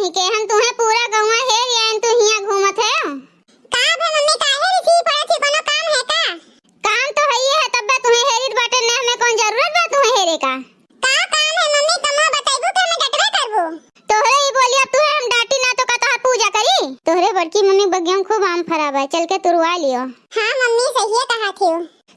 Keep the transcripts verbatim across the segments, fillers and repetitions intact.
के हम तुहें पूरा गौवा हेर आइन, तू हियाँ घूमत है। का भे मम्मी, काहे रिसी पड़त ही? कोनो काम है का? काम तो हइये है, तब्बे तुहें हेरित बाटे, ना हमें कौन जरूरत बा तुहें हेरे का? का काम है मम्मी, कमवा बताइबू कि हमें डटबे करबू? तोहरे ही बोलिया, तुहें हम डांटी ना तो का तोहार पूजा करी? तोहरे बड़की मम्मी बगिया में खूब आम फरा बा, चल के तुरवा लियो। हाँ मम्मी, सहिए कहा थी।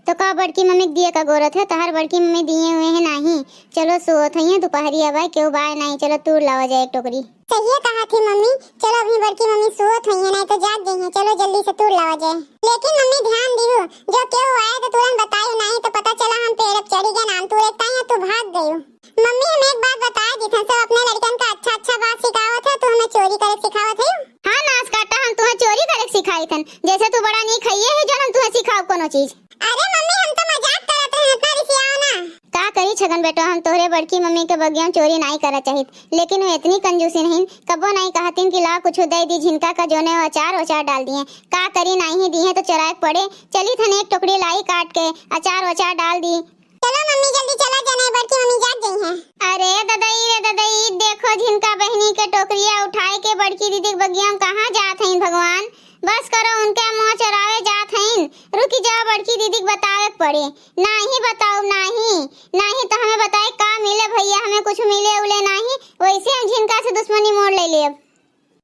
तो का बड़की मम्मी के दिए का गोरत है? तोहार बड़की मम्मी दिए हुए हैं नाही। चलो सोत हइये, दुपहरी अब आए, केहू बाय नाही, चलो तूर लावा जाए एक टोकरी। सहिए कहा थी मम्मी, चलो अभी बड़की मम्मी सोत हुई है, नाही तो जाग गई है, चलो जल्दी से तूर लावा जाए। लेकिन मम्मी ध्यान दिहु, जो केहू आए तो तुरंत बतायु, नाही तो पता चला हम पेड़ पे चढ़ी गए नाम तूरे ताई तू भाग गयु। मम्मी हम एक बात बताए दिथन, सब अपने लड़कन का अच्छा अच्छा बात सिखावत है, तू हमें चोरी करे सिखावत है। हाँ नास काटा, हम तुहें चोरी करे सिखाई थन, जैसे तू बड़ा नीक हइये है जो हम तुहें सिखाओ कोनो चीज। अरे मम्मी, हम तो मजाक करत रहे, इतना रिसियाओ ना। का करी छगन बेटवा, हम तोहरे बड़की मम्मी के बगिया में चोरी नाई करत चाहित, लेकिन वो इतनी कंजूसी नहीं, कब्बो नाई कहतीन कि ला कुछ दे दी झिनका का, जोने वो अचार वचार डाल दिए। का करी, नाई ही दिए तो चोराए के पड़े। चली थन एक टोकरी लाई काट के, अचार वचार डाल दी। चलो मम्मी, जल्दी चलो, जने बड़की मम्मी जाग गई हैं। अरे ददई रे ददई, देखो झिनका बहिनी के टोकरिया उठाए के बड़की दीदी के बगिया में कहाँ जात हैं भगवान। बस करो, उनके अमुआ चोरावे जात हईन। रुकी जाओ, बड़की दीदी के बतावे के पड़े। नाही बताउब, नाही, नाही तो हमें बताए का मिले भइया, हमें कुछ मिले उले नाही, वैसे हम झिनका से दुश्मनी मोड़ ले लेब।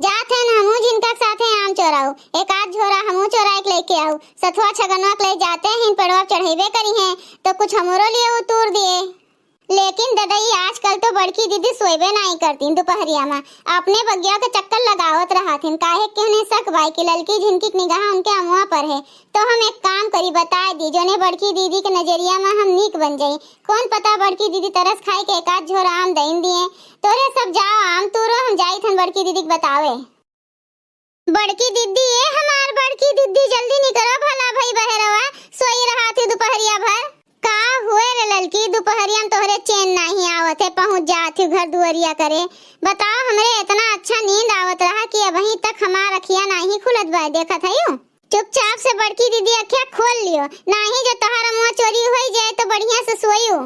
जात हन हमहू झिनका के साथे आम चोराउ, एक आध झोरा हमहू चोराए के लेके आउ। सथुआ छगनवा के ले जाते हैं, पेड़वा चढ़ेबे करी हैं, तो कुछ हमरो लिए उतूर दिए। लेकिन ददई, आजकल तो बड़की दीदी सोएबे नाई करतीन दुपहरिया में, अपने बगिया के चक्कर लगावत रहत हिन। काहे के उन्हें शक बाय कि ललकी झिनकी के निगाह उनके अमुआ पर है। तो हम एक काम करी, बताए दी, जोने बड़की दीदी के नजरिया में हम नीक बन जाई। कौन पता बड़की दीदी तरस खाए के एक आध झोरा आम दइन दिए। तोरे सब जाओ आम तूरो, हम जाई थन बड़की दीदी के बतावे। बड़की दीदी, ए हमार बड़की दीदी, जल्दी निकरो, भला भई बहरवा, सोई रहा थी दुपहरिया भर। का हुए रे ललकी, दुपहरिया में तोहरे चैन नाही आवत है, पहुँच जात ही घर दुआरिया करे। बताओ, हमरे इतना अच्छा नींद आवत रहा कि अबहीं तक हमार अखिया नाही खुलत बा, देखत हयू? चुपचाप से बड़की दीदी अखिया खोल लियो, नाही जो तोहार अमुआ चोरी होई जाए तो बढ़िया से सोयू।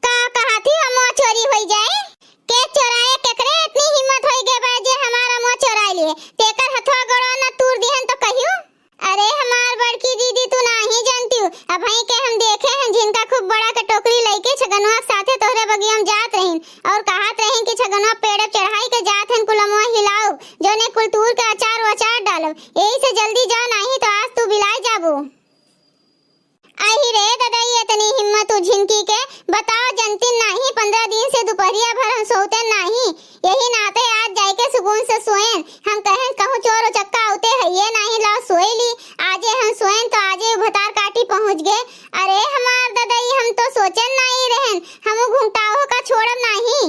का कहत ही अमुआ चोरी होई जाए? के चोराए, केकरे इतनी हिम्मत होई गए बा जे हमार अमुआ चोराए लिए? तेकर हथवा गोड़वा न तूर दिहन तो कहियो। अरे हमार बड़की दीदी, तू नाही जानती हो, अबहीं के हम देखे हैं झिनका खूब बड़ा के टोकरी लइके छगनवा के साथे तोहरे बगिया में जात रहीन और कहत रहीन कि छगनवा पेड़ पे चढ़ाई के जात हन, कुल अमुआ हिलाओ, जोने कुल तूर के अचार वचार डालो। यही से जल्दी जाओ, नाही तो आज तू बिलाए जाबू। अहि रे ददई, इतनी हिम्मत उ झिनकी के, बताओ जनतिन नाही, पन्द्रह दिन से दुपहरिया भर हम सोते नाही, यही नाते आज जाइके सुकून से सोएन। हम कहेन कहूँ चोर उचक्का आउते हइये नाही, लाओ सोए ली, आजे हम सोएन तो आजे उ भतार काटी पहुँच गए। अरे हमार ददई, हम तो सोचेन नाही रहेन, हम उ घुंघटाओ का छोड़ब नाही।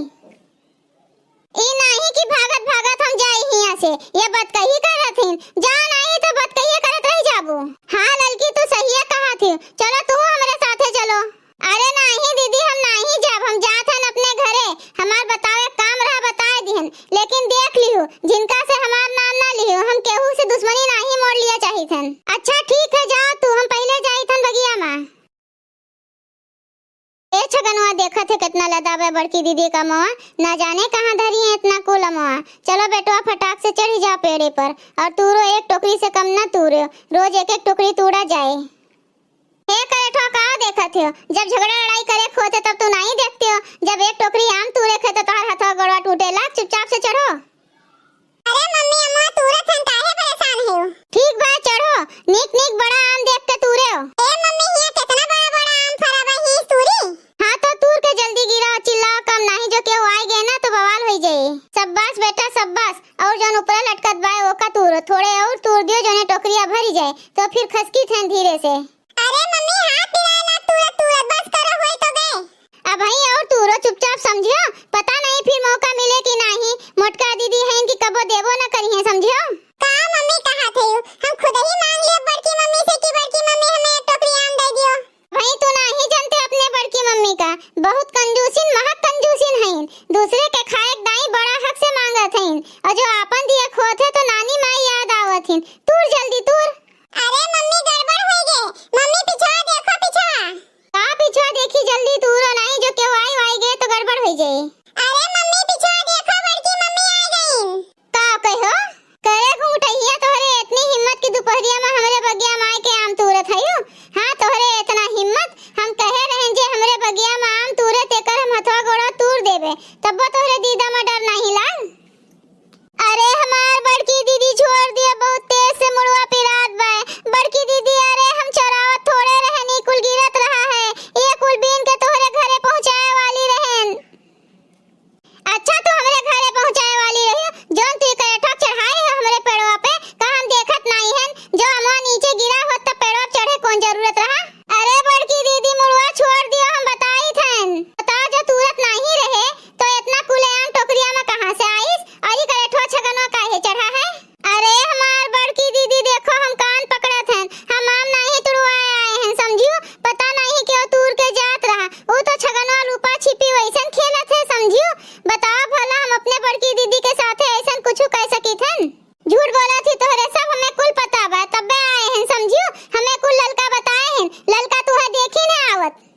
ई नाही कि भागत भागत हम जाई हियां से, ये बतकही करत हिन। जाओ नाही तो बतकही करत रह जाबू। हाँ ललकी, तू सहिए कहत हियो, चलो तू हमरे साथे चलो। अरे नाही दीदी, हम नाही जाब, हम जात हन अपने घरे। हमार बतावे काम रहा, बताए दिहन, लेकिन देख लिहू, झिनका से हमार नाम ना लिहू, हम केहू से दुश्मनी नाही मोड़ लिया चाहित हन। अच्छा ठीक है, जाओ तू, हम पहिले जाइत हन बगिया मा। ए छगनवा, देखत है कितना लदा बा बड़की दीदी का अमवा, ना जाने कहाँ धरी है इतना कुल अमवा। चलो बेटवा, फटाक से चढ़ी जा पेड़े पर और तूरो एक टोकरी से कम ना तूरो, रोज एक एक टोकरी तूड़ा जाए। हे करेठवा, का देखत हो? जब झगड़ा लड़ाई करे के होते तब तू नहीं देखते हो, जब एक टोकरी आम तूरे के तो तोहर हथवा गोड़वा टूटे लाग, चुपचाप से चढ़ो। अरे मम्मी, अम्मा तूरत हन, काहे परेशान हो? ठीक बा, चढ़ो, नीक नीक बड़ा आम देख के तूरे हो। ए मम्मी, हिया कितना बड़ा बड़ा आम फरा बा, ही तूरी? हाँ तो तूर के जल्दी गिरा, चिल्लाओ कम, नाही जो केहू आए गए ना तो बवाल हो जाए। सब्बास बेटा सब्बास, और जौन ऊपर लटकत बा ओका तूरो, थोड़े और तूर दियो, जौने टोकरिया भरी जाए तो फिर खसकी थन धीरे से। अरे मम्मी, हाथ पिराए लाग तूरत तूरत, बस करो, होई तो गए। अबहीं और तूरो, चुपचाप समझियो, पता नहीं फिर मौका मिले कि नाही। मोटका दीदी हैं कि कबो देबो न करिहें, समझियो। का मम्मी कहा थे यू? हम खुद ही मांग लियो बड़की मम्मी से कि बड़की मम्मी हमें एक टोकरी आम दे दियो। भाई तू नाही जानते अपने बड़की मम्मी का, बहुत कंजूसिन, महक कंजूसिन हईन। दूसरे के खाए के दाई बड़ा हक से मांगत हईन, और जो आपन दिए खोत है तो नानी माई याद आवत हईन। तूर जल्दी तूर। अरे मम्मी, गड़बड़ होई गे। मम्मी, पिछवा देखो, पिछवा। का पिछवा देखी, जल्दी तूरो, नाही जो केहू आई वाई गे तो गड़बड़ होई जाई। अरे मम्मी, पिछवा दीदा मा डर नाहीं लाग। अरे हमार बड़की दीदी छोड़ दियो, बहुत तेज से मुड़वा पिरात बा। बड़की दीदी, अरे हम चोरावत थोड़े रहनी, कुल गिरत रहा है, ये कुल बीन के तोहरे घरे पहुँचाए वाली रहेन। अच्छा, तू हमरे घरे पहुँचाए वाली रही, जौन तू करेठवा चढ़ाई है हमरे पेड़वा पे, का हम देखत नाहीं हन? जो अमवा नीचे गिरा होत त पेड़वा पे चढ़े कौन जरूरत रहा? अरे बड़की दीदी, मुड़वा छोड़ दियो, हम बताई थन। बताओ, जो तूरत नाहीं रहे तो इतना कुलेआम टोकरिया मा कहाँ से आइस? और ई करेठवा छगनवा काहे चढ़ा है? अरे हमार बड़की दीदी, देखो हम कान पकड़त हन, हम आम नाहीं तुड़वाए आए हन, समझियो? पता नाहीं क्यों तूर के जात रहा, उ तो छगनवा लुका छिपी वैसन खेलत है, समझियो? बताओ भला, हम अपने बड़की दीदी के साथे ऐसन कुछ कह सकित हन? झूठ बोलत ही तोहरे, सब हमें कुल पता बा, तब्बे आए हन, समझियो? हमें कुल ललका बताए हन, ललका तुहे देखी न आवत।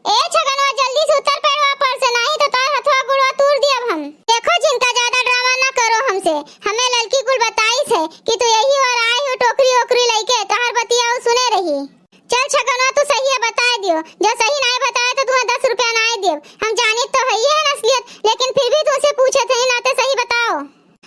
ए छगनवा, जल्दी से उतर पेड़वा पर से, नाहीं तो तोर हथवा गोड़वा तूर दियब हम। देखो, जिनका ज्यादा ड्रामा ना करो हमसे, हमें ललकी कुल बताइस है कि तू यही ओर आए हो टोकरी ओकरी लइके, तोहर बतिया उ सुने रही। चल छगनवा, तू सही है बताए दियो, जो सही नाहीं बताए तो तुहे दस रुपया नाहीं दियब। हम जानित तो हइये है असलियत, लेकिन फिर भी तुमसे पूछत है, नाते सही बताओ।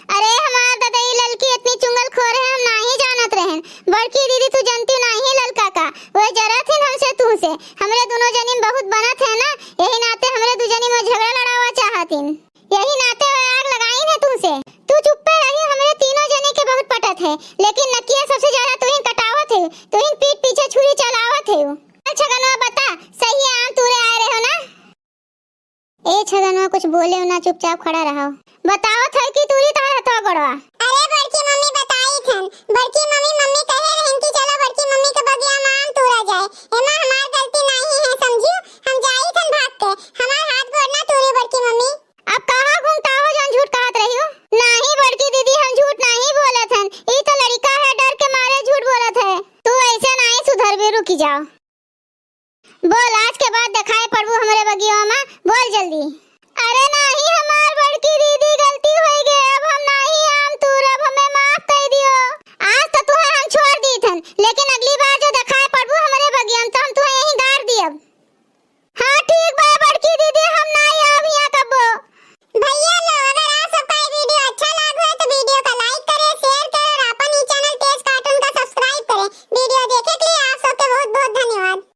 अरे हमार ददई ललकी इतनी चुंगलखोर है, हम नाहीं जानत रहेन। बड़की दीदी तू जनती नाहीं ललका का, वे जरत हिन हमसे तुहसे। हमरे दुनो जनी में बहुत बनत है ना, यही नाते हमरे दू जनी में झगड़ा लड़ावा चाहत हिन, यही नाते वे आग लगाइन है तुहसे। तू चुप्पे रही, हमरे तीनों जनी के बहुत पटत है, लेकिन नकिया सबसे ज्यादा तुहिन कटावत है, तुहिन पीठ पीछे छुरी चलावत है। चल छगनवा बता, सही आम तूरे आए रहो ना? ए छगनवा, कुछ बोले ना, चुपचाप खड़ा रहो। बतावत है कि तूरी तोहर हथवा गोड़वा। अरे बड़की मम्मी बताई थन, बड़की मम्मी, मम्मी कहे रहन कि चलो बड़की मम्मी के बगिया में आम तूरा जाए, एमा हमार गलती नाहीं है, समझियो? हम जाई थन भाग के, हमार हाथ गोड़ ना तूरी बड़की मम्मी।